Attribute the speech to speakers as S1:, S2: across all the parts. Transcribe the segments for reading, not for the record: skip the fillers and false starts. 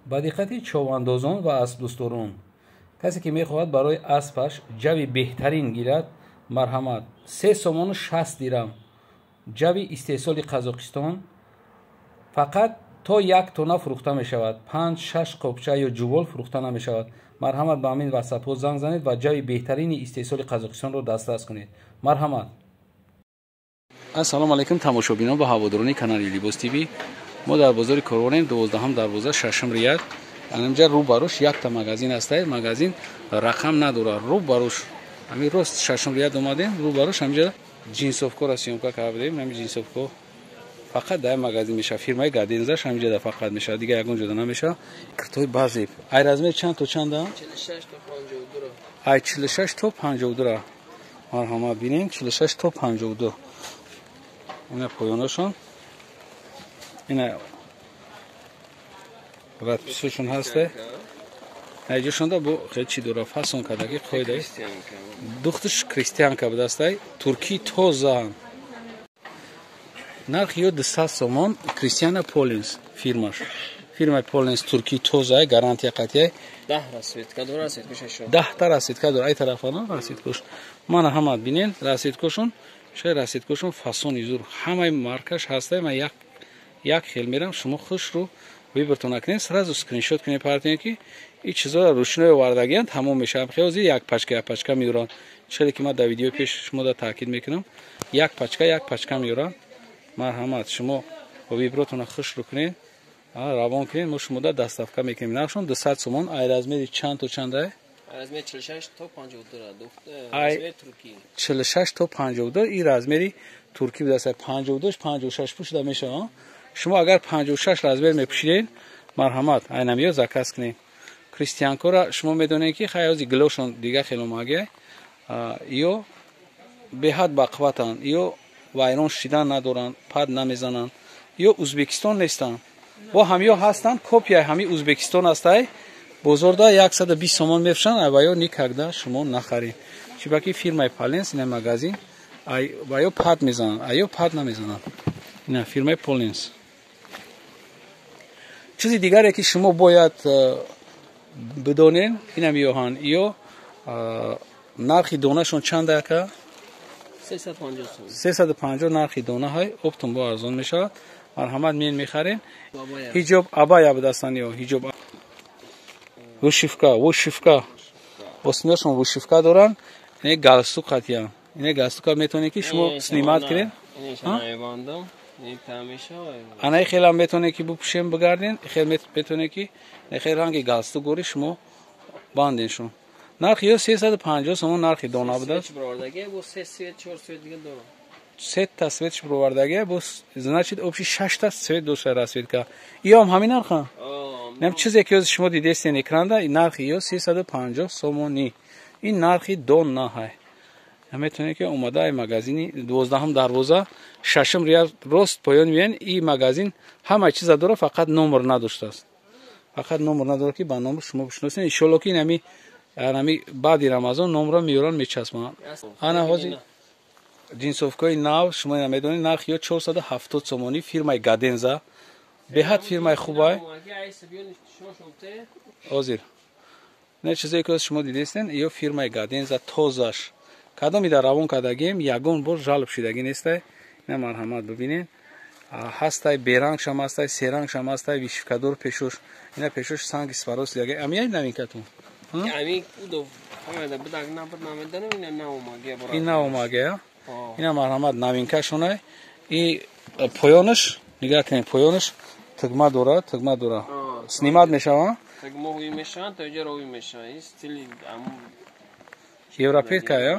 S1: Ба диққати човандозон ва аспдӯстдорон, касе ки мехоҳад барои аспаш ҷави беҳтарин гирад, марҳамат, 3 сомону 60 дирам. Ҷави истеҳсоли Қазоқистон, фақат то 1 тонна фурӯхта мешавад, панҷ, шаш қопча ё ҷувол фурӯхта намешавад. Марҳамат, ба ҳамин ватсапҳо занг занед ва ҷави беҳтарини истеҳсоли Қазоқистонро дастрас кунед. Марҳамат. Ассалому алайкум, тамошобинон ва ҳаводорони канали Либос ТВ. Мо дар бозори Корвонем, 12-ҳам дарвоза, шашум ряд. Анинҷа рӯ барош якта магазин ҳастае. Магазин рақам надорад. Рӯ барош, ҳамин рост шашум ряд омадем, рӯ барош ҳаминҷа ҷинсовкора съёмка кардем. Ҳамин ҷинсовко фақат дар магазин мешавад. Фирмаи Гадензаш ҳаминҷа фақат мешавад, дигар ягон ҷода намешавад. Киртои баъзе ай размер чанд то чанда? Ай 46 то 52. Марҳамат, бинем, 46 то 52. Ина поёнашон, ина надписошон ҳасте. Наиҷошонда бо хел чӣ дора, фасон кардаги қоида. Духтуш крестьянка будастай, туркӣ тоза. Нархи ё 200 сомон. Крестьяна Полинс фирмаш, фирмаи Полинс, туркӣ тоза, гарантия қатъия. 10 та расцветка дора. Ай тарафана расцветкош мана ҳама бинен, расцветкошон шай, расцветкошон фасони зур, ҳамаи маркаш ҳастай. Ман як як хел мерам, шумо хушрӯ выбортон накунед, сразу скриншот кунед, партиен, ки ин чизоро ручной овардагиян, тамом мешавад. Хелози як пачка, як пачка меёранд. Чиқаде ки ман дар видеои пеш шумо да таъкид мекунам, як пачка, як пачка меёранд. Марҳамат, шумо выборотона хушрӯ кунед, равон кунед, мо шумо да доставка мекунем. Нархшон 200 сомон. Ай размери чанд то чанда?
S2: Размер 46 то 52.
S1: Ай 46 то 52. Ин размери туркӣ будааст. 52, 56 пӯшида мешавад. Шумо агар 56 размер мепӯшидед, марҳамат, айнамиё заказ кунед. Крестьянкора шумо медонед, ки хаёзи гилошон дига хело маге, ё беҳад бақувватанд, ё вайрон шидан надоранд, пад намезананд, ё Узбекистон нестанд. Бо ҳамиё ҳастанд, копияи ҳами Узбекистон ҳастай, бозорда 120 сомон мефурӯшанд. Ва ё никогда шумо нахаред, чибаки фирмаи Поленс, ина магазин, ва ё пад мезананд, ё пад намезананд. Ина фирмаи Поленс. Чизи дигаре, ки шумо бояд бидонед, инам ёҳан, ё нархи донашон чанд ака? 350 нархи донаҳай, оптом бо арзон мешавад. Марҳамат, мен мехарем. Ҳиҷоб абая будастан, ё ҳиҷоб вышивка, вышивка осинашон вышивка доранд. Ине галстук қатиян, ине галстука метавонед, ки шумо снимать кунед. Анаи хелам метавонед, ки бупӯшем, бигарден. Хел метавонед, ки хел ранги галстук гори шумо банден. Шумо нархи ё 350 сомон нархи дона будааст. Сета цветш бировардагия, бо значит общий шашта цвет дошта расцветка. Иём ҳамин нарха. Нем чизе ки шумо дидестен экранда, нархи ё 350 сомонӣ. Ин нархи донаҳай. Метавонед, ки омада ай магазини 12-ҳум дарвоза, шашум ряд, рост поён меян. И магазин ҳама чиза дора, фақат номер надоштааст, фақат номер надорад, ки ба номер шумо бишносед. Иншолло, ки инами баъди Рамазон номро меёранд, мечаспонанд. Ана ҳозир ҷинсовкаи нав, шумо ина медонед, нархи ё 470 сомонӣ. Фирмаи Гаденза, беҳад фирмаи хубай. Ҳозир не чизе ки шумо дидестен, ё фирмаи Гаденза тозаш, кадоми дар равон кардагием, ягон бор жалоб шидагӣ нестай. Ина марҳамат, бибинед, ҳастай, берангшам ҳастай, серангшам ҳастай, вышивкадор пешош, ина пешош санги Сваровский даги. Амияй новинкатун? Ин наомагия. Ина марҳамат, новинкашонай. И поёнаш нигаҳ кунед, поёнаш тугма дора, тугма дора, снимать мешава.
S2: Тугма ҳуй мешаванд, то иҷа ровӣ мешаванд. Ин стили
S1: европейка я.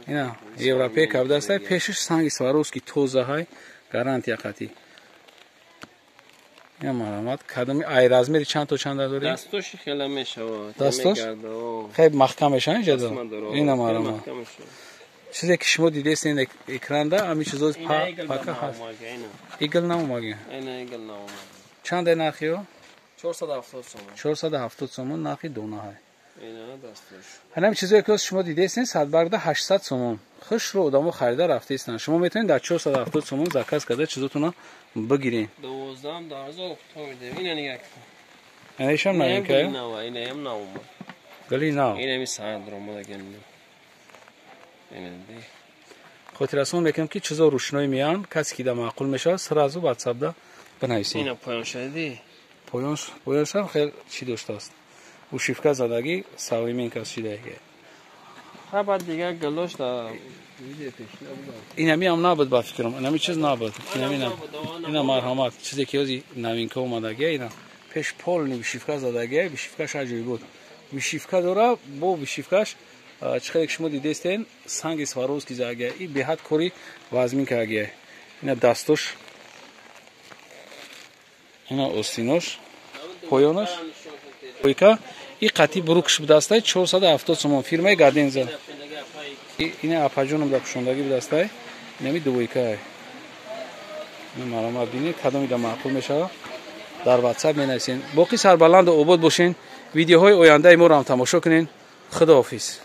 S1: Ина европейка будастай, пешиш санги Сваровский тозаҳай, гарантия қатӣ. Ина марҳамат, кадоми ай размери чанд то чанда дорӣ?
S2: Дастоши хела мешавад.Дастош
S1: хеле маҳкам мешавад иҷа. Ина марҳамат, чизе ки шумо дидестен экранда, ҳамин чизо пака ҳаст. Игл наомаги. Чанда нархиё?
S2: 470 сомон.
S1: 470 сомон нархи донаҳай. Ҳанами чизое ки шумо дидестен, садбаргда 800 сомон хушрӯ одамо харида рафтаистанд. Шумо метавонед дар 470 сомон заказ карда чизотона бигиред.
S2: 12-ам дарзо.
S1: Инашам новинка.
S2: Инаам нав.
S1: Гали нав.
S2: Инами саат ромада гел.
S1: Хотиррасон мекунам, ки чизо рӯшноӣ меянд. Касе ки да маъқул мешавад, сразу ватсапда бинависед.
S2: Ина поён шади.
S1: Поёншам хел чӣ доштааст, ушивка задагӣ, современка шидаги.
S2: Ха, баъд дигар галош да.
S1: Инами ҳам набуд, ба фикрам, инами чиз набуд. Инами ина, марҳамат, чизе ки ҳози новинка омадагия. Ина пеш полный вышивка задагия, вышивкаш аҷоиб буд, вышивка дора. Бо вышивкаш чӣ хеле ки шумо дидестен, санги Сваровски задагия. И беҳад кори вазмин кардагия. Ина дастош, ина остинош, поёнаш койка и қатъи брюкш будастай, 470 сомон, фирмаи Гаденза. Ина апаҷоном да пӯшондагӣ будастай, инами двойкай. Ина маромад бинед, кадоми да маъқул мешавад, дар ватсап менависен. Боқӣ сарбаланду обод бошен, видеоҳои ояндаи моро ҳам тамошо кунен. Худоҳофиз.